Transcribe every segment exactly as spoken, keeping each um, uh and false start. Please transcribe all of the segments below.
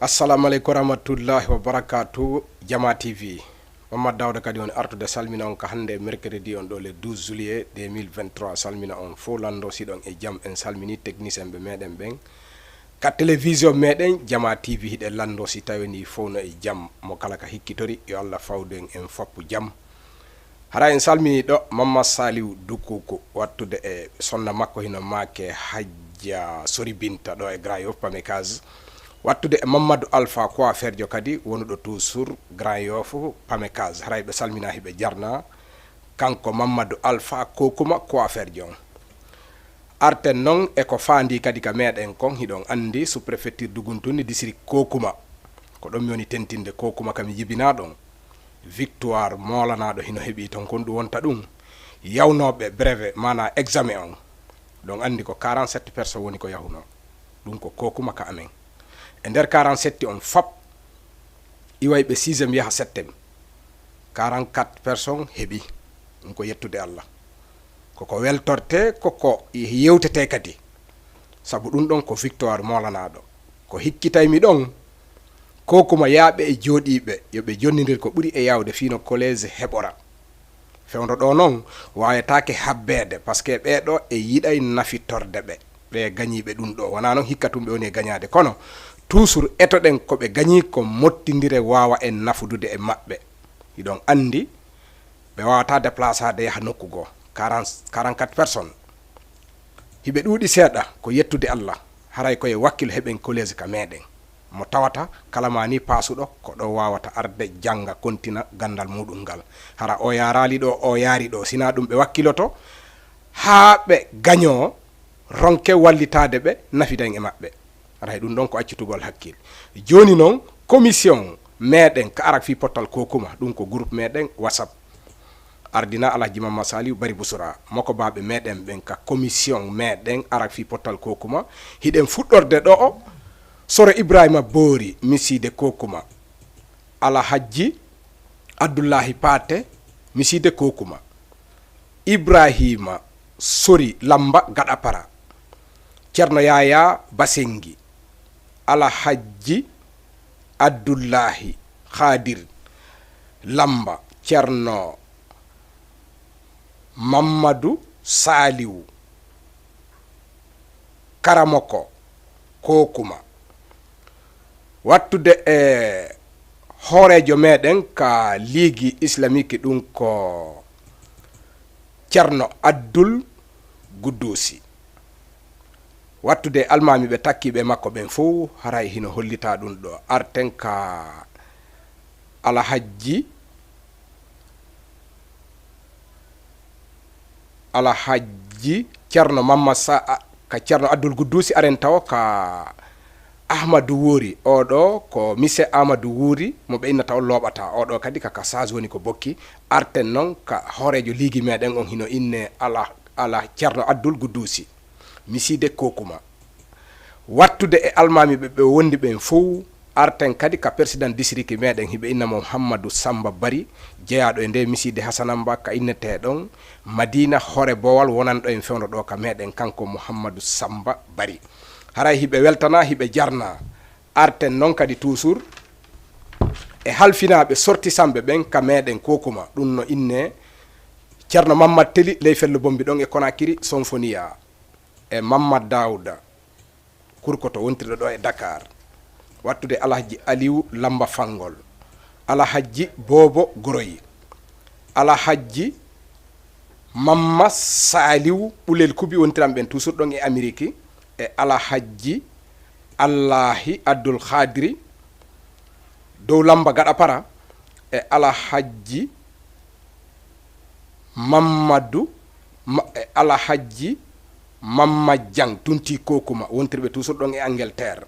Assalamu aleykum warahmatullahi wabarakatu, Jama T V. Mamadou Dawda kadi woni artude salmina on ka hannde e mercredi on ɗo le douze juillet deux mille vingt-trois. Salmina on fof, lanndo si ɗon e jam. En salmini technicien ɓe meɗen ɓen ka télévision meɗen Jama T V. Hiɗen lanndo si tawi ni fof no e jam. Mo kala ka hikkitori, yo Allah fawdu en en foppu jam. Hara en salmini ɗo Mamma Saliou Doukourou, wattude e sonna makko hino maake Hajja Sori Binta ɗo e Grand Yoff Pamecase, wattude e Mamadou Alpha coiffeurjo kadi wonuɗo toujours Grand Yoff Pamecase. Hara hiɓe salmina, hiɓe jarna, kanko Mamadou Alpha Kokuma coiffeurjo on. Arten non e ko faandi kadi ka meɗen kon, hiɗon anndi sous-préfecture Dougountouni, district Kokuma. Ko ɗon mi woni tentinde Kokuma, ka mi jibina ɗon. Victoire moolanaaɗo hino heɓi ton, kon ɗum wonta ɗum. Yawnooɓe brevet, maanaa examen on, ɗon anndi ko quarante-sept personnes woni ko yahunoo. Ɗum ko Kokuma ka amen. E nder quarante-sept on fop, iway ɓe sixième yaha septième, quarante-quatre personnes heɓi. Ɗum ko yettude Allah. Koko weltorte, koko yewtete kadi. Sabu ɗum ɗon ko victoire moolanaaɗo. Ko hikkitay mi ɗon, Kokuma yaaɓe e jooɗiiɓe, yo ɓe jonnindir ko ɓuri e yaawde fii no collège heɓora. Fewndo ɗo non, waawetaake habbeede, parce que ɓee ɗo e yiɗay nafitorde ɓe, ɓe gañiiɓe ɗum ɗo. Wanaa non hikka tun ɓe woni e gañaade, kono toujours etoɗen ko ɓe gañi ko mottindire waawa en nafudude e maɓɓe. Hiɗon anndi, ɓe waawataa déplaçaade yaha nokku goo. Quarante, quarante-quatre personnes. Hiɓe ɗuuɗi seeɗa, ko yettude Allah. Haray ko e wakkilo heɓen collège ka meɗen. Mo tawata kala maa ni paasuɗo, ko ɗo waawata arde jannga, kontina ganndal muuɗum ngal. Hara o yaaraali ɗo, o yaari ɗo. Sinaa ɗum ɓe wakkiloto haa ɓe gañoo, ronke wallitaade ɓe, nafidan e maɓɓe. Haray ɗum ɗon ko accitugol hakkil. Jooni non, commission meɗen ka arak fii pottal Kokuma, ɗum ko groupe meɗen WhatsApp. Ardina Alhaji Mamma Saliou Bari Busura, moko baaɓe meɗen ɓen ka commission meɗen arak fii pottal Kokuma. Hiɗen fuɗɗorde ɗo o, Soro Ibrahima Boori, misiide Kokuma. Alhajji Abdullahi Paate, misiide Kokuma. Ibrahima Sori Lamba Gaɗapara. Cerno Yaya Basengi. Alhajji Abdullahi Khadir Lamba, Cerno Mammadu Saliwu, Karamoko Kokuma. Wattude e hooreejo meɗen ka Ligue Islamique, ɗum ko Cerno Abdul Gudduusi. Wattude e almaami ɓe takkiiɓe makko ɓen fow, haray hino hollitaa ɗum ɗo. Arten ka Alhajji, Alhajji Cerno Mamma Sa-, a-, ka Cerno Abdul Gudduusi, aren tawo ka Ahmadu Wuuri. Oo ɗoo ko Mise Ahmadu Wuuri, mo ɓe innata on looɓataa. Oo ɗoo kadi ka, ka Saas woni ko bokki. Arten non ka hooreejo liigi meɗen on, hino innee Ala, Ala Cerno Abdul Gudduusi. Misiide Kokuma. Wattude e almaami ɓe, ɓe wondi ɓen fow, arten kadi ka persidan disiriki meɗen, hiɓe inna mo Muhammadu Samba Bari, jeyaaɗo e nde misiide Hasanamba, ka innetee ɗon Madina Hoore Bowal, wonanɗo en fewndo ɗo ka meɗen, kanko Muhammadu Samba Bari. Haray hiɓe weltana, hiɓe jarna. Arten non kadi toujours e halfinaaɓe sortisanɓe ɓen ka meɗen Kokuma, ɗum no innee Cerno Mammad Teli ley Fello Bombi ɗon e Konakiri, Sonfoniya, e Mammad Daawda Kurkoto wontirɗo ɗo e Dakar, wattude Alhajji Aliwu Lamba Fangol, Alhajji Boobo Goroyi, Alhajji Mamma Saliwu Ɓulel Kubi wontiran ɓen toujours ɗon e Ameriki, e Alhajji Allahi Abdul Khadiri dow Lamba Gaɗa Para, e Alhajji Mammadu, Ma-, e Alhajji Mamma Jang Tunti Kokuma, wontirɓe toujours ɗon e Angleterre,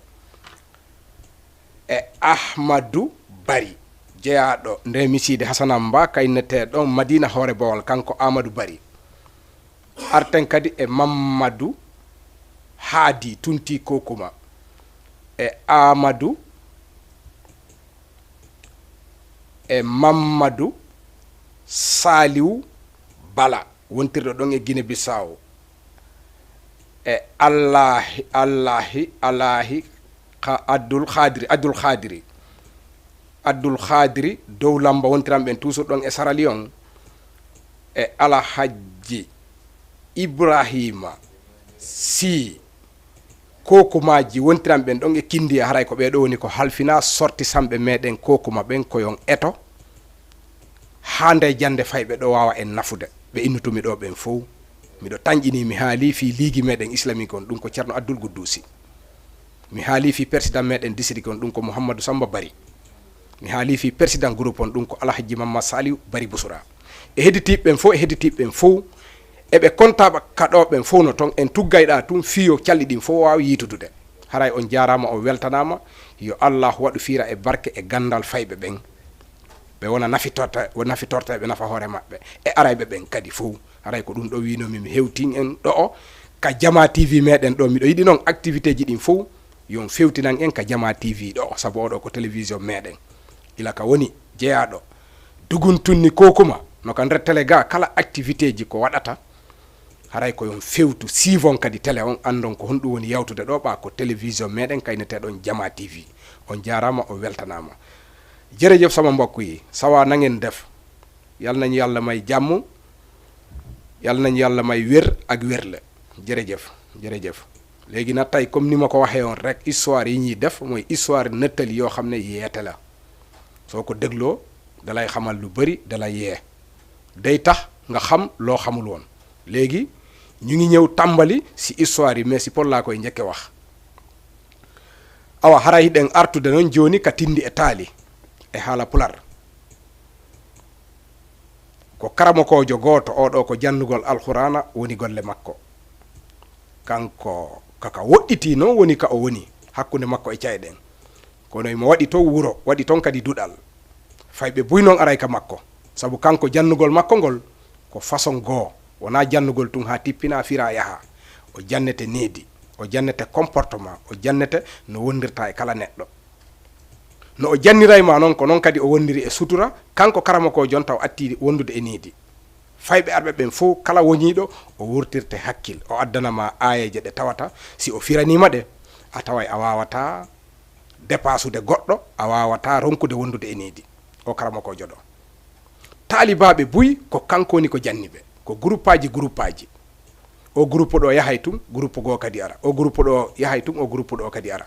e Ahmadu Bari, jeyaaɗo nde misiide Hasanamba, ka innetee ɗon Madina Hoore Bowal, kanko Amadou Bari. Arten kadi e Mammadu Haadi Tunti Kokuma, e Amadou, e Mammadu Saliwu Bala, wontirɗo ɗon e Guinée Bissau, e Allahi, Allahi, Allahi Ka Abdul Khadri, Abdul Khadri, Abdul Khadri dow lamba wontiran ɓen toujours ɗon e Sierra Leone, e Alhajji Ibrahima Sy. Kokumaaji wontiran ɓen ɗon e Kindiya, haray ko ɓee ɗoo woni ko halfina sortisanɓe meɗen kokuma ɓen ko yon eto. Haa nde jannde fayɓe ɗoo waawa en nafude. Ɓe innutumi ɗoo ɓen fow. Miɗo tanƴini, mi haali fii liigi meɗen islamique on, ɗum ko Ceerno Abdul Gudduusi. Mi haali fii persidan meɗen district on, ɗum ko Muhammadu Samba Bari. Mi haali fii persidan groupe on, ɗum ko Alhajji Mamma Saliu Bari Busura. E hedditiiɓe ɓen fow, e hedditiiɓe ɓen fow, eɓe kontaa ka ɗoo ɓen fow no ton, en tuggayɗaa tun fii yo calli ɗin fow waaw yiitudude. Haray on jaaraama, on weltanaama, yo Allah waɗu fiira e barke e ganndal fayɓe ɓen. Ɓe wona nafitorte-, wo nafitorteeɓe nafa hoore maɓɓe e arayɓe ɓen kadi fow. Haray ko ɗum ɗo wiinoomi mi hewtin en ɗo'o ka Jamaa T V meɗen ɗo. Miɗo yiɗi non activité ji ɗin fow yon fewtinan en ka Jamaa T V ɗo'o, sabu oɗo ko télévision meɗen. Ila ka woni jeyaaɗo duguntunni kokuma no ka nder télé ga, kala activité ji ko waɗata, haray ko yon fewtu, siivon kadi télé on, anndon ko honɗum woni yawtude ɗo, ɓa ko télévision meɗen kayneteɗon Jamaa T V. On jaaraama, on weltanaama. Jërëjëf sama mbokk yi, ça va, na ngeen def? Yal nañu Yàlla may jàmm, yal nañu Yàlla may wér ak wérle. Jërëjëf, jërëjëf. Léegi nag tey, comme ni ma ko waxee woon rek, histoire yi ñuy def mooy histoire nettali yoo xam ne yeete la. Soo ko dégloo, dalay xamal lu bari, dalay yee. Day tax nga xam loo xamul woon. Léegi ñu ngi ñëw tàmbali si histoire yi, mais si pol laa koy njëkke wax. Awa, haray hiɗen artude non jooni ka tindi e taali e haala pular. Ko karamokoojo gooto, oo ɗoo ko jannugol Alqur'aana woni golle makko. Kanko, ka ka woɗɗitii non woni ka o woni hakkunde makko e ca'e ɗen. Kono himo waɗi ton wuro, waɗi ton kadi duɗal. Fayɓe buy non aray ka makko. Sabu kanko jannugol makko ngol ko façon goo. Wonaa jannugol tun haa tippinaa, firaa, yahaa. O jannete needi, o jannete comportement, o jannete no wondirta e kala neɗɗo. No o janniray ma non, ko non kadi o wondiri e sutura, kanko karamokoojo on taw atti wondude e needi. Fayɓe arɓe ɓen fow, kala woñiiɗo, o wurtirte hakkil, o addana ma aayeeje ɗe tawata, si o firanii ma ɗe, a taway a waawataa depasude goɗɗo, a waawataa ronkude wondude e needi. O karamokoojo ɗo. Taalibaaɓe buy, ko kanko woni ko janni ɓe. Ko guruppaaji, guruppaaji. O guruppu ɗo yahay tun, guruppu goo kadi ara. O guruppu ɗo yahay tun, o guruppu ɗo kadi ara.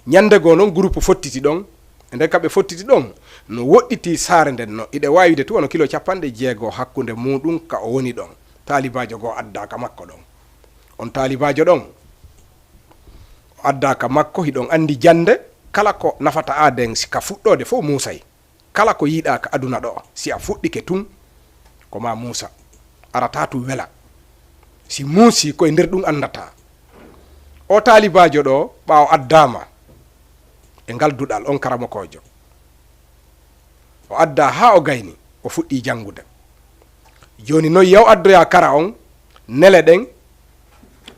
Ñannde goo non, guruppu fottiti ɗon. E nder ka ɓe fottiti ɗon, no woɗɗiti saare nden no, iɗe waawide tun wano kilo cappanɗe jeego hakkunde muuɗum ka o woni ɗon. Taalibaajo goo addaa ka makko ɗon. On taalibaajo ɗon, o addaa ka makko, hiɗon anndi jannde, kala ko nafata aaden si ka fuɗɗoode fow muusay. Kala ko yiɗaa ka aduna ɗo, si a fuɗɗike tun, ko ma muusa. Arataa tun wela. Si muusi, ko e nder ɗum anndata. O taalibaajo ɗo, ɓaawo addaama e ngal duɗal, on karamokoojo, o addaa haa o gayni, o fuɗɗii janngude. Jooni noon, yaw addoyaa kara on, nele ɗen,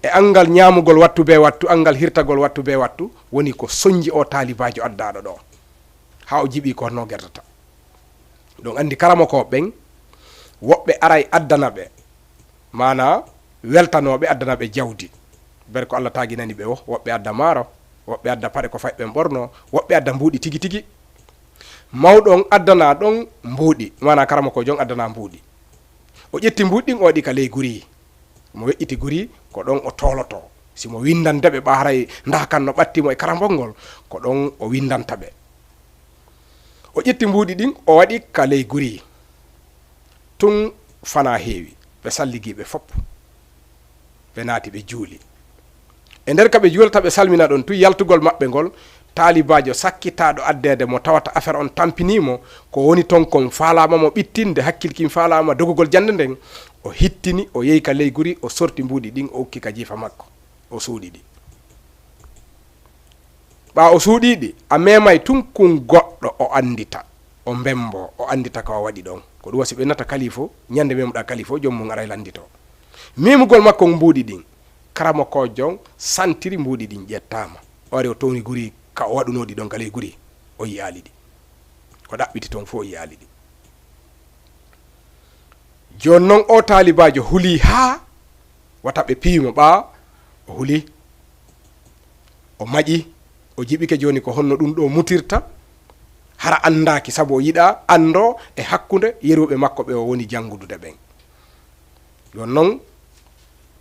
e anngal ñaamugol wattu bee wattu, anngal hirtagol wattu bee wattu, woni ko soñji o taalibaajo addaaɗo ɗo. Haa o jiɓii ko honno gerdata. Ɗon anndi karamokooɓe ɓen, woɓɓe aray addana ɓe, maanaa weltanooɓe addana ɓe jawdi. Ber ko Allah taaginani ɓe o, woɓɓe adda maaro, woɓɓe adda paɗe ko fayɓe ɓen ɓorno, woɓɓe adda mbuuɗi tigi tigi. Mawɗo on addana ɗon mbuuɗi, maanaa karamokoojo on addana mbuuɗi. O ƴetti mbuuɗi ɗin, o waɗi ka ley guri. Mo weƴƴiti guri, ko ɗon o toolotoo. Si mo winndande ɓe ɓa haray ndaa kan no ɓatti mo e karambol ngol, ko ɗon o winndanta ɓe. O ƴetti mbuuɗi ɗin, o waɗi ka ley guri. Tun fanaa heewi, ɓe salligi ɓe fop. Ɓe naati, ɓe juuli. E nder ka ɓe juulata, ɓe salmina ɗon tun, yaltugol maɓɓe ngol, taalibaajo sakkitaaɗo addeede mo tawata affaire on tampinii mo, ko woni ton kon faalaama mo ɓittinde, hakkil kin faalaama dogugol jannde nden, o hittini, o yehi ka ley guri, o sorti mbuuɗi ɗin, o ukki ka jiifa makko, o suuɗi ɗi. Ɓaa o suuɗii ɗi, a meemay tun kun goɗɗo o anndita, o mbemmboo, o anndita ka o waɗi ɗon. Ko ɗum wasi ɓe nata kaliifo, ñande meemuɗaa kaliifo, joom mum aray lannditoo. Meemugol makko mbuuɗi ɗin, karamokoojo on santiri mbuuɗi ɗin ƴettaama. O ari o towni guri ka o waɗunoo ɗi ɗon ka ley guri, o yi'aali ɗi. O ɗaɓɓiti ton fof, o yi'aali ɗi. Jooni non, oo taalibaajo hulii haa wata ɓe piyi mo, ɓaa o hulii. O maƴi, o jiɓike. Jooni ko honno ɗum ɗo mutirta? Hara anndaaki, sabu o yiɗaa anndoo e hakkunde yeruɓe makko ɓe o woni janngudude ɓen. Ɗon non,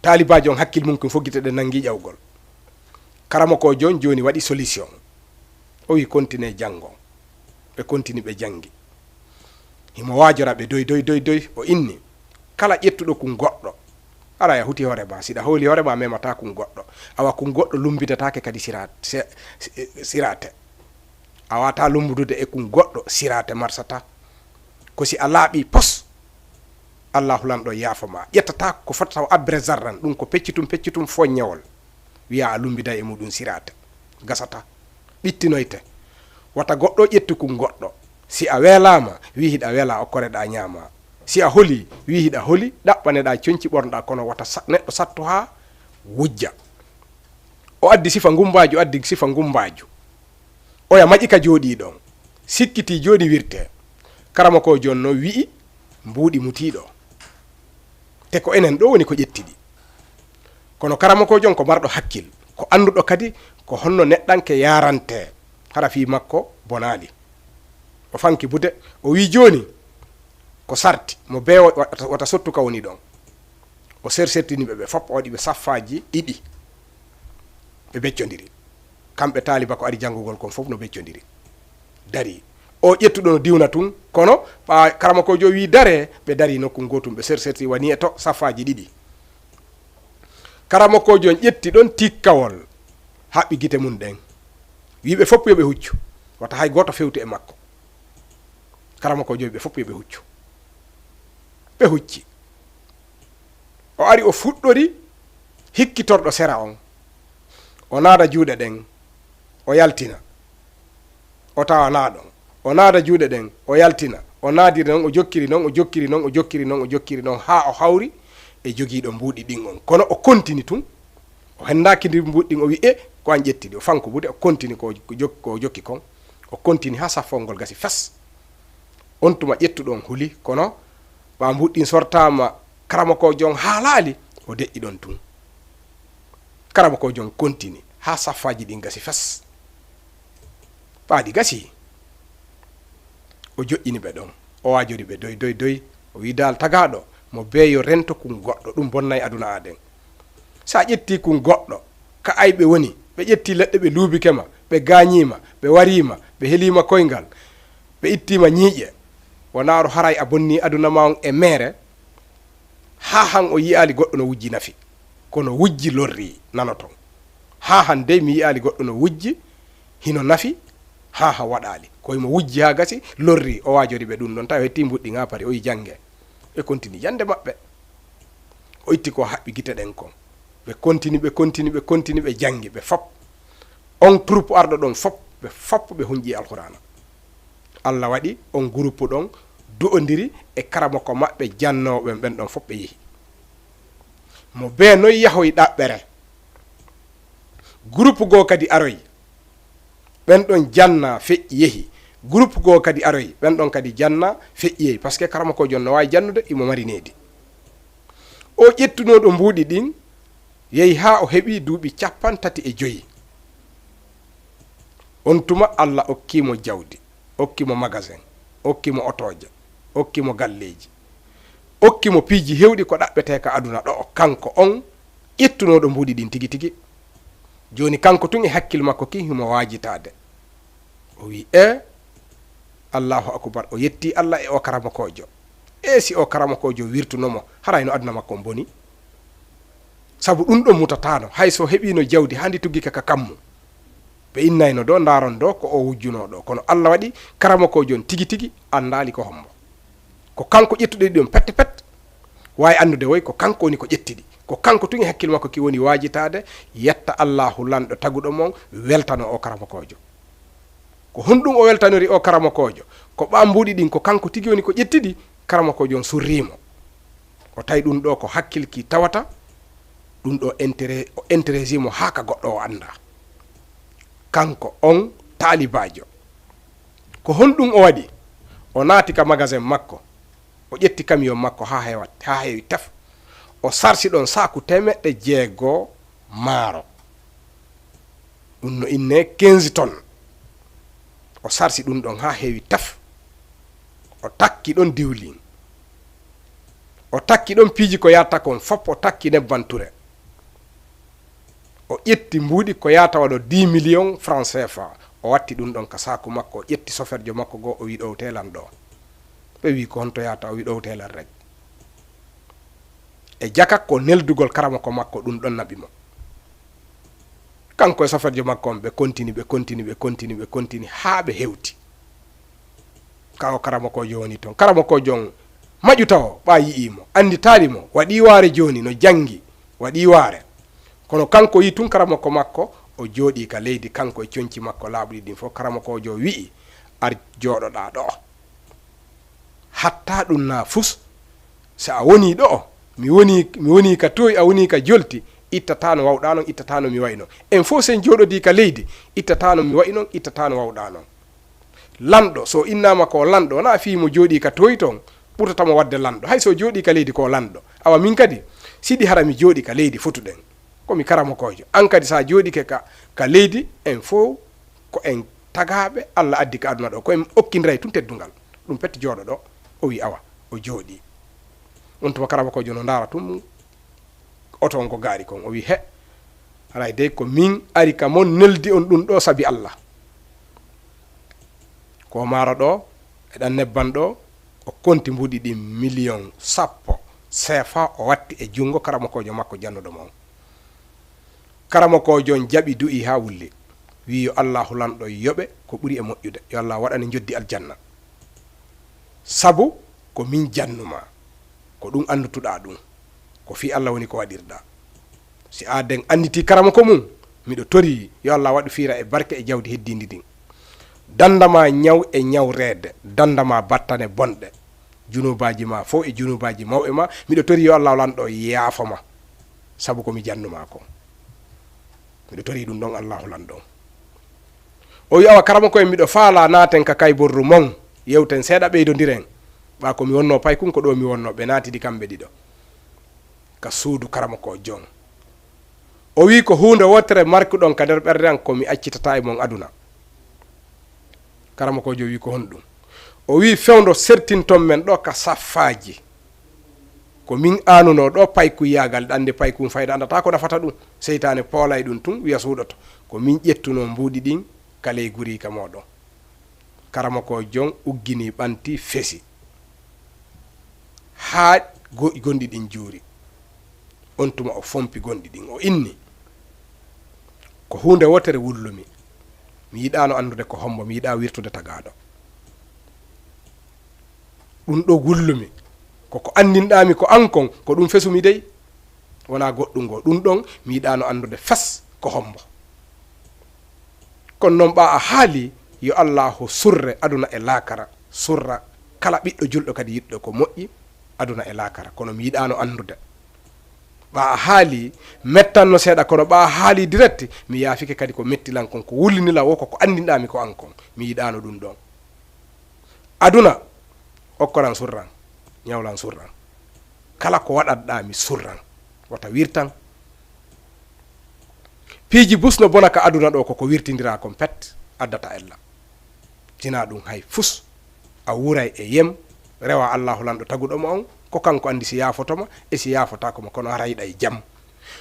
taalibaajo on hakkil mum kin foggite ɗe nangi ƴawgol. Karamoko on jooni waɗi solution. O wi, "Continue janngo." Ɓe continue, ɓe janngi. Himo waajora ɓe doy, doy, doy, doy. O inni, "Kala ƴettuɗo kun goɗɗo, ara ya huti hoore ma. Siɗa hooli hoore ma, memataa kun goɗɗo. Awa kun goɗɗo lumbitataake kadi sira-, se-, si-, siraate. A waawataa lumbudude e kun goɗɗo siraate marsata. Ko si a laaɓii pos, Allaahu Lanɗo yaafo ma. Ƴettataa ko fotata o abbere zarran, ɗum ko peccitum peccitum foññewol. Wiya a lumbiday e muɗum siraate. Gasata. Ɓittinoyte. Wata goɗɗo ƴettu kun goɗɗo. Si a weelaama, wii hiɗa weelaa, okkoreɗaa ñaamaa. Si a holii, wii hiɗa holi, ɗaɓɓaneɗaa conci ɓornoɗaa, kono wata sa-, neɗɗo sattu haa wujja." O addi sifa ngumbaaju, addi sifa ngumbaaju. Oya maƴi ka jooɗii ɗon. Sikkitii jooni wirtee. Karamoko on jooni no wi'i mbuuɗi mutii ɗo. Te ko enen ɗo woni ko ƴetti ɗi. Kono karamoko on jooni ko marɗo hakkil, ko annduɗo kadi ko honno neɗɗanke yaarantee, hara fii makko bonaali. O fanki buuɗe, o wi'i jooni ko sarti, mo bee o-, wata, wata sottu ka woni ɗon. O sersertini ɓe, ɓe fop, o waɗi ɓe saffaaji ɗiɗi. Ɓe beccondiri. Kamɓe taaliba ko ari janngugol kon fof no beccondiri. Dari. O ƴettuɗo no diwna tun, kono ɓa-, karamoko on jooni wi'i daree, ɓe dari nokku gootum, ɓe serserti wani e to saffaaji ɗiɗi. Karamoko on jooni ƴetti ɗon tikkawol, haɓɓi gite mun ɗen. Wi'i ɓe fof yo ɓe huccu. Wata hay gooto fewtu e makko. Karamoko on jooni ɓe fof yo ɓe huccu. Ɓe hucci. O ari, o fuɗɗori hikkitorɗo sera on. O naada juuɗe ɗen, o yaltina. O tawa na ɗon. O naada juuɗe ɗen, o yaltina. O naadiri non, o jokkiri non, o jokkiri non, o jokkiri non, o jokkiri non, haa o hawri e jogiiɗo mbuuɗi ɗin on. Kono o kontini tun. O hendaaki ndi mbuuɗi ɗin, o wi'i, "E, ko an ƴetti ɗi." O fanku buuɗe, o kontini ko, ko jok-, ko jokki kon. O kontini haa saffol ngol gasi fes. On tuma ƴettuɗo on huli, kono ɓa mbuuɗi ɗin sortaama, karamoko on jooni haalaali, o deƴƴi ɗon tun. Karamoko on jooni kontini haa saffaaji ɗin gasi fes. Ɓa ɗi gasi, o joƴƴini ɓe ɗon. O waajori ɓe doy, doy, doy. O wi'i, "Daal tagaaɗo, mo bee yo rento kun goɗɗo, ɗum bonnay aduna aden. Sa ƴetti kun goɗɗo, ka ayɓe woni, ɓe ƴetti leɗɗe, ɓe luubike ma, ɓe gaañii ma, ɓe warii ma, ɓe helii ma koyngal, ɓe ittii ma ñiiƴe. Wonaa ɗo haray a bonnii aduna ma on e meere?" Haa han o yi'aali goɗɗo no wujji nafi, kono wujji lorri nanoton. Haa han dey mi yi'aali goɗɗo no wujji hino nafi, haa han waɗaali. Ko himo wujji haa gasi, lorri, o waajori ɓe ɗum ɗon, tawi o hetti mbuuɗi ɗin haa pari, o yi jannge. Ɓe kontini jannde maɓɓe. O itti ko haɓɓi gite ɗen kon. Ɓe kontini, ɓe kontini, ɓe kontini, ɓe janngi, ɓe fop. On troupe arɗo ɗon fop, ɓe fop ɓe hunƴi Alqur'aana. Alla waɗi on groupe ɗon du'ondiri e karamoko maɓɓe jannoowo ɓen, ɓen ɗon fof ɓe yehi. Mo bee noy yahoy ɗaɓɓere. Groupe goo kadi aroy, ɓen ɗon janna feƴƴi yehi. Groupe goo kadi aroy, ɓen ɗon kadi janna feƴƴi yehi. Parce que karamoko jon no waawi jannude, imo mari needi. O ƴettunooɗo mbuuɗi ɗin, yehi haa o heɓi duuɓi cappanɗe tati e joyi. On tuma Alla okkii mo jawdi, okkii mo magasin, okkii mo otooje, okkii mo galleeji, okkii mo piiji heewɗi ko ɗaɓɓetee ka aduna ɗo'o, kanko on ƴettunooɗo mbuuɗi ɗin tigi tigi. Jooni kanko tun e hakkil makko kin himo waajitaade. O wi'i, "E, Allahu akubar, o yetti Alla e o karamokoojo. E si o karamokoojo wirtuno mo, haray no aduna makko on boni. Sabu ɗum ɗon mutataano, hay so heɓiino jawdi haa ndi tuggike ka kammu." Ɓe innayno ɗo, ndaaron ɗo, ko o wujjunoo ɗo. Kono Alla waɗi karamokoojo on tigi tigi anndaali ko hombo. Ko kanko ƴettuɗo ɗi on pette pet, waawi anndude woy ko kanko woni ko ƴetti ɗi. Ko kanko tun e hakkil makko ki woni waajitaade, yetta Allahu lanɗo taguɗo mon, weltano o karamokoojo. Ko honɗum o weltanori o karamokoojo? Ko ɓaa mbuuɗi ɗin ko kanko tigi woni ko ƴetti ɗi, karamokoojo on surrii mo. O tawi ɗum ɗo ko hakkil ki tawata, ɗum ɗo intérêt, o intéressii mo haa ka goɗɗo o anndaa. Kanko on taalibaajo. Ko honɗum o waɗi? O naati ka magasin makko, o ƴetti kamiyon makko haa heewa, haa heewi tef. O sarsi ɗon saaku teemeɗɗe jeego maaro. Ɗum no innee quinze tonnes. O sarsi ɗum ɗon haa heewi taf. O takki ɗon diwlin. O takki ɗon piiji ko yahata kon fop, o takki nebban ture. O ƴetti mbuuɗi ko yahata waɗo dix millions francs C F A. O watti ɗum ɗon ka saaku makko, o ƴetti soferjo makko goo, o wi ɗowte lan ɗoo. Ɓe wi ko honto yahata, o wi ɗowte lan rek. E jaka ko neldugol karamoko makko ɗum ɗon naɓi mo. Kanko e soferjo makko on ɓe kontini, ɓe kontini, ɓe kontini, ɓe kontini haa ɓe hewti. Ka o karamokoojo woni ton. Karamokoojo on maƴu tawo ɓaa yi'ii mo, annditaali mo, waɗii waare jooni no janngi, waɗii waare. Kono kanko yi tun karamoko makko, o jooɗii ka leydi, kanko e conci makko laaɓuɗi ɗin fof. Karamokoojo wi'i, "Ar jooɗoɗaa ɗoo." Hatta ɗum na fus, so a wonii ɗoo, mi wonii, mi wonii ka tooy, a wonii ka jolti, ittataa no wawɗaa non, ittataa no mi wayi non. En fof sen jooɗodii ka leydi, ittataa no mi wayi non, ittataa no wawɗaa non. Lanɗo, so innaama ko lanɗo, wonaa fii mo jooɗii ka tooy ton, ɓurtata mo waɗde lanɗo. Hay so jooɗii ka leydi ko lanɗo. Awa min kadi, siɗi hara mi jooɗii ka leydi fotuɗen. Ko mi karamokoojo. An kadi so a jooɗike ka, ka leydi, en fof ko en tagaaɓe Alla addi ka aduna ɗo. Ko en okkindiray tun teddungal. Ɗum pet jooɗo ɗo. O wi awa, o jooɗii. On tuma karamokoojo no ndaara tun oto on ko gaari kon. O wi he, haray dey ko min ari ka mon neldi on ɗum ɗo sabi Alla. Ko maaro ɗo, e ɗan nebban ɗo, o konti mbuuɗi ɗin miliyon sappo seefa o watti e junngo karamokoojo makko jannuɗo mo on. Karamokoojo on jaɓi du'i haa wulli. Wi'i yo Allaahu lanɗo yoɓe ko ɓuri e moƴƴude. Yo Allah waɗane njoddi aljanna. Sabu ko min jannumaa. Ko ɗum anndutuɗaa ɗum. Ko fii Alla woni ko waɗirɗaa. Si aaden annitii karamoko mum, miɗo torii yo Allah waɗu fiira e barke e jawdi heddiindi ndin. Danda maa ñaw e ñawreede, danda maa battane bonɗe. Junuubaaji maa fow e junuubaaji mawɓe maa, miɗo torii yo Allah lanɗo yaafo ma. Sabu ko mi jannumaa ko. Miɗo torii ɗum ɗon Allaahu lanɗo. O wi'i, "Awa karamoko en, miɗo faalaa naaten ka kayborru mon, yewten seeɗa, ɓeydondiren." Ɓaa ko mi wonnoo paykun, ko ɗo mi wonnoo, ɓe naatidi kamɓe ɗiɗo ka suudu karamoko jon. O wi'i, "Ko huunde wootere markuɗon ka nder ɓernde an ko mi accitataa e mon aduna." Karamokoojo wi'i, "Ko honɗum?" O wi'i, "Fewndo sertinton men ɗo ka saffaaji. Ko min aanunoo ɗo paykuyaagal, ɗa anndi paykun fayda anndataa ko nafata ɗum. Seytaane poolay ɗum tun, wi'a suuɗoto. Ko min ƴettunoo mbuuɗi ɗin ka ley guriika mooɗon." Karamokoojo on ugginii ɓanti fesi. Haa go-, gonɗi ɗin juuri. On tuma o fompi gonɗi ɗin, o inni, "Ko huunde wootere wullumi. Mi yiɗaano anndude ko hombo, mi yiɗaa wirtude tagaaɗo. Ɗum ɗo wullumi. Ko ko anndinɗaami ko an kon, ko ɗum fesumi dey. Wonaa goɗɗum ngo. Ɗum ɗon mi yiɗaano anndude fes ko hombo." Kono noon ɓaa a haali, yo Allaahu surre aduna e laakara, surra kala ɓiɗɗo julɗo kadi yiɗɗo ko moƴƴi aduna e laakara. Kono mi yiɗaano anndude. Ɓaa a haali, mettanno seeɗa, kono ɓaa a haali direct, mi yaafike kadi ko metti lan kon, ko wulini lan wo ko ko anndinɗaa mi ko an kon. Mi yiɗaano ɗum ɗon. Aduna, okkoran surran, ñawlan surran. Kala ko waɗanɗaa mi surran, wata wirtan. Piiji bus no bona ka aduna ɗo, ko ko wirtindiraa kon pet addata ella. Sinaa ɗum hay fus, a wuray e yem, rewa Allaahu lanɗo taguɗo ma on, ko kanko anndi si yaafoto ma e si yaafotaako ma, kono hara yiɗay jam.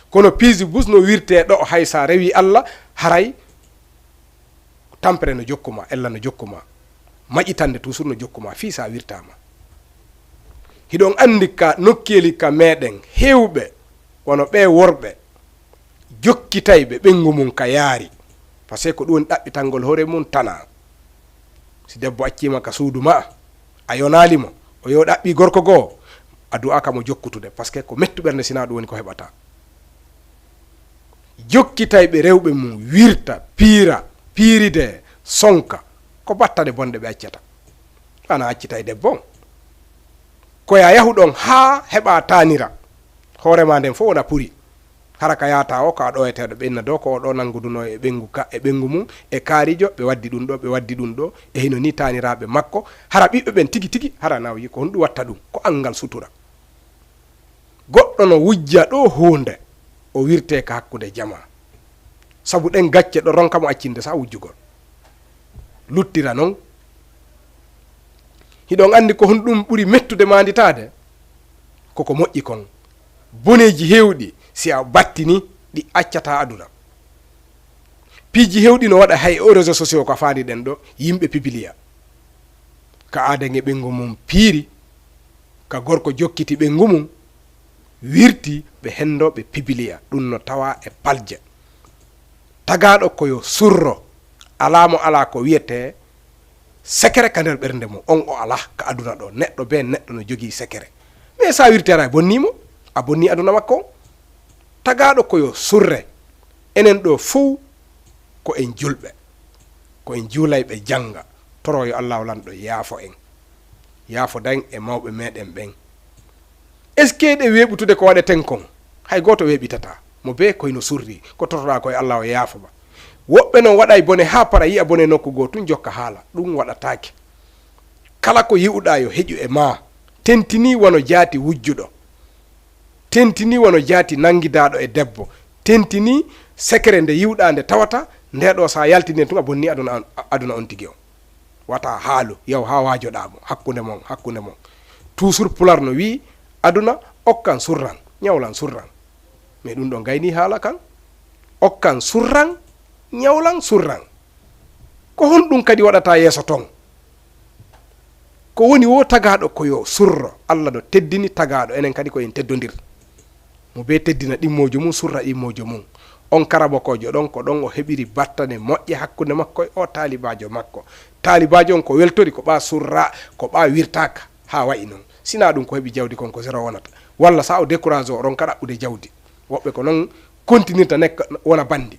Kono piiji bus no wirtee ɗo, hay sa rewi Alla, haray tampere no jokku ma, ella no jokku ma, maƴitande toujours no jokku ma, fii sa wirtaama. Hiɗon anndi ka nokkeeli ka meɗen, heewɓe wano ɓee worɓe, jokkitayɓe ɓenngu mum ka yaari. Parce que ko ɗum woni ɗaɓɓitangol hoore mum tanaa. Si debbo acciima ka suudu ma, a yonaali mo, o yo ɗaɓɓi gorko goo, a du'aaka mo jokkutude, parce que ko mettu ɓernde sinaa ɗum woni ko heɓata. Jokkitayɓe rewɓe mum, wirta, piira, piiride, sonka, ko battane bonɗe ɓe accata. Ana accitay debbo on. Ko ya yahu ɗon haa heɓa taanira. Hoore ma nden fof wona puri. Hara ka yaata o, ka ɗoweteeɗo ɓenna dow, ko o ɗo nanngudunoo e ɓenngu ka, e ɓenngu mum, e kaarijo, ɓe waddi ɗum ɗo, ɓe waddi ɗum ɗo, e hino ni taaniraaɓe makko. Hara ɓiɓɓe ɓen tigi tigi, hara na o yi ko honɗum watta ɗum? Ko anngal sutura. Goɗɗo no wujja ɗo huunde, o wirtee ka hakkunde jamaa. Sabu ɗen gacce ɗo ronka mo accinde sa wujjugol. Luttira non. Hiɗon anndi ko honɗum ɓuri mettude maanditaade? Koko moƴƴi kon. Boneeji heewɗi, si a battini, ɗi accataa aduna. Piiji heewɗi no waɗa hay o réseaux sociaux ko faandiɗen ɗo, yimɓe pibiliya. Ka aaden e ɓeyngu mum piiri, ka gorko jokkiti ɓeyngu mum, wirti ɓe henndo ɓe pibiliya. Ɗum no tawa e palje. Tagaaɗo ko yo surro, alaa mo alaa ko wiyetee sekere ka nder ɓernde mum. On o alaa ka aduna ɗo. Neɗɗo bee neɗɗo no jogii sekere. Mais sa wirti ara a bonnii mo, a bonnii aduna makko on. Tagaaɗo ko yo surre. Enen ɗo fow ko en julɓe. Ko en juulayɓe jannga. Toro yo Allaahu lanɗo yaafo en. Yaafodan e mawɓe meɗen ɓen. Est-ce que ɗe weeɓutude ko waɗeten kon? Hay gooto weeɓitataa. Mo bee koy no surri. Ko toroɗaa koy Allaahu yaafo ma. Woɓɓe non waɗay bone haa para yi'a bone nokku goo tun jokka haala. Ɗum waɗataake. Kala ko yi'uɗaa yo heƴu e maa. Tentinii wano jaati wujjuɗo. Tentinii wano jaati nanngidaaɗo e debbo. Tentinii sekere nde yi'uɗaa nde tawata, nde ɗo sa yaltini en tun a bonnii aduna on, aduna on tigi on. Wata haalu, yaw haa waajoɗaa mo, hakkunde mon, hakkunde mon. Toujours Pular no wi'i, aduna okkan surran, ñawlan surran. Mais ɗum ɗo gayni haala kan. Okkan surran, ñawlan surran. Ko honɗum kadi waɗata yeeso ton? Ko woni wo tagaaɗo ko yo surro, Alla no teddini tagaaɗo, enen kadi ko en teddondir. Mo bee teddina ɗimmoojo mum, surra ɗimmoojo mum. On karamokoojo ɗon, ko ɗon o heɓiri battane moƴƴe hakkunde makko e o taalibaajo makko. Taalibaajo on ko weltori, ko ɓaa surra, ko ɓaa wirtaaka, haa wayi non. Sinaa ɗum ko heɓi jawdi kon ko zéro wonata. Walla sa o décourage o ronka ɗaɓɓude jawdi. Woɓɓe ko non kontinirta nekka wona bandi.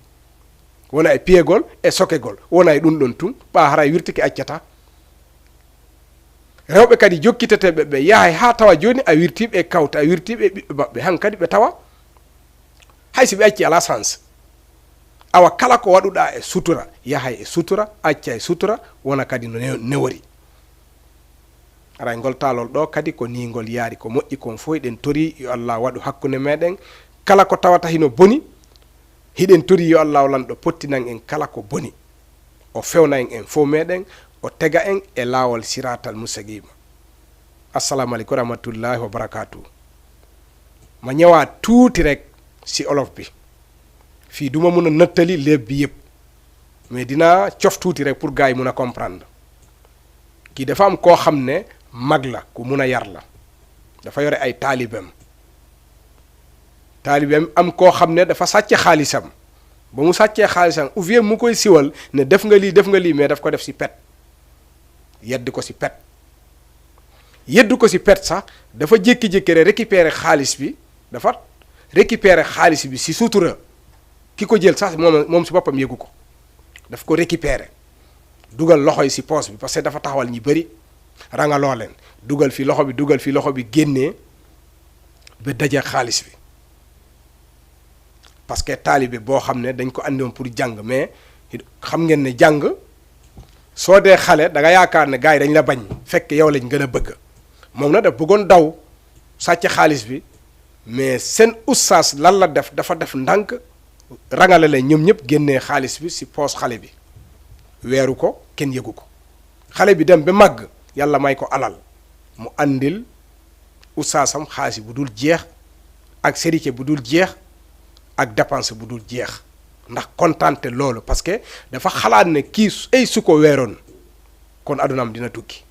Wona e piyegol, e sokegol. Wona e ɗum ɗon tun, ɓaa haray wirtike accata. Rewɓe kadi jokkiteteeɓe ɓe yahay haa tawa jooni a wirtiiɓe e kawta, a wirtiiɓe e ɓiɓɓe maɓɓe. Han kadi ɓe tawa hay si ɓe acci alaa sans. Awa kala ko waɗuɗaa e sutura, yahay e sutura, acca e sutura, wona kadi no ne-, newori. Aray ngol taalol ɗo kadi ko ni ngol yaari, ko moƴƴi kon fof eɗen tori yo Allah waɗu hakkunde meɗen. Kala ko tawata hino boni, hiɗen tori yo Allah lanɗo pottinan en kala ko boni. O fewna en en fof meɗen, o tega en e laawol siratal mustaqima. Assalamu aleykum wa rahmatullahi wa barakatuh. Ma ñëwaat tuuti rek si olof bi. Fii duma mun a nettali léeb bi yëpp. Mais dinaa cof tuuti rek pour gars yi mun a comprendre. Kii dafa am koo xam ne mag la, ku mun a yar la. Dafa yore ay taalibeem. Taalibeem am koo xam ne dafa sàcc xaalisam. Ba mu sàccee xaalisam, ou bien mu koy siwal ne def nga lii, def nga lii, mais daf ko def si pet. Yedd ko si pet. Yeddu ko si pet sax, dafa jékki-jékki rek récupérer xaalis bi, dafa récupérer xaalis bi si sutura. Ki ko jël sax moom, moom si boppam yëgu ko. Daf ko récupérer. Dugal loxo yi si poche bi, parce que dafa taxawal ñi bëri, rangaloo leen. Dugal fi loxo bi, dugal fi loxo bi, génnee ba daje xaalis bi. Parce que taalibe boo xam ne dañ ko andi woon pour jàng, mais xam ngeen ne jàng, soo dee xale, da nga yaakaar ne gars yi dañ la bañ, fekk yow lañ gën a bëgg. Moom na daf bëggoon daw, sàcc xaalis bi, mais seen oustaz lan la def, dafa def ndànk, rangale leen ñoom ñëpp, génnee xaalis bi si poche xale bi, weeru ko, kenn yëgu ko. Xale bi dem ba màgg, Yàlla may ko alal, mu andil oustazam xaalis bu dul jeex, ak sérité bu dul jeex, ak dépense bu dul jeex, ndax kontaante loolu, parce que dafa xalaat ne kii su, ay su ko weeroon, kon adunaam dina tukki.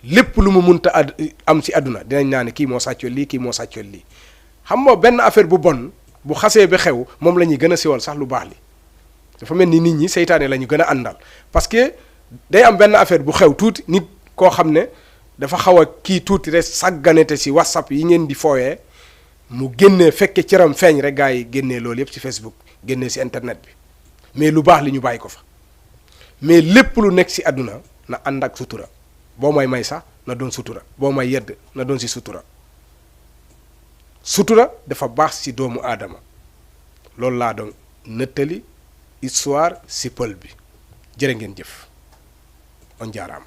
Lépp lu mu munta ad-, am si aduna, dinañ naa ne kii moo sàccoon lii, kii moo sàccoon lii. Xam nga benn affaire bu bon, bu xasee ba xew, moom la ñuy gën a siwal sax lu baax li. Dafa mel ni nit ñi seytaane la ñu gën a àndal. Parce que day am benn affaire bu xew tuuti, nit koo xam ne dafa xaw a kii tuuti rek, sàgganete si WhatsApp yi ngeen di fooyee, mu génnee, fekke cëram feeñ rek, gars yi génnee loolu yëpp si Facebook, génnee si internet bi. Mais lu baax li ñu bàyyi ko fa. Mais lépp lu nekk si aduna na ànd ak sutura. Boo may may sax, na doon sutura. Boo may yedd, na doon si sutura. Sutura dafa baax si doomu aadama. Loolu laa doon nettali histoire si pël bi. Jërë ngeen jëf. On jaaraama.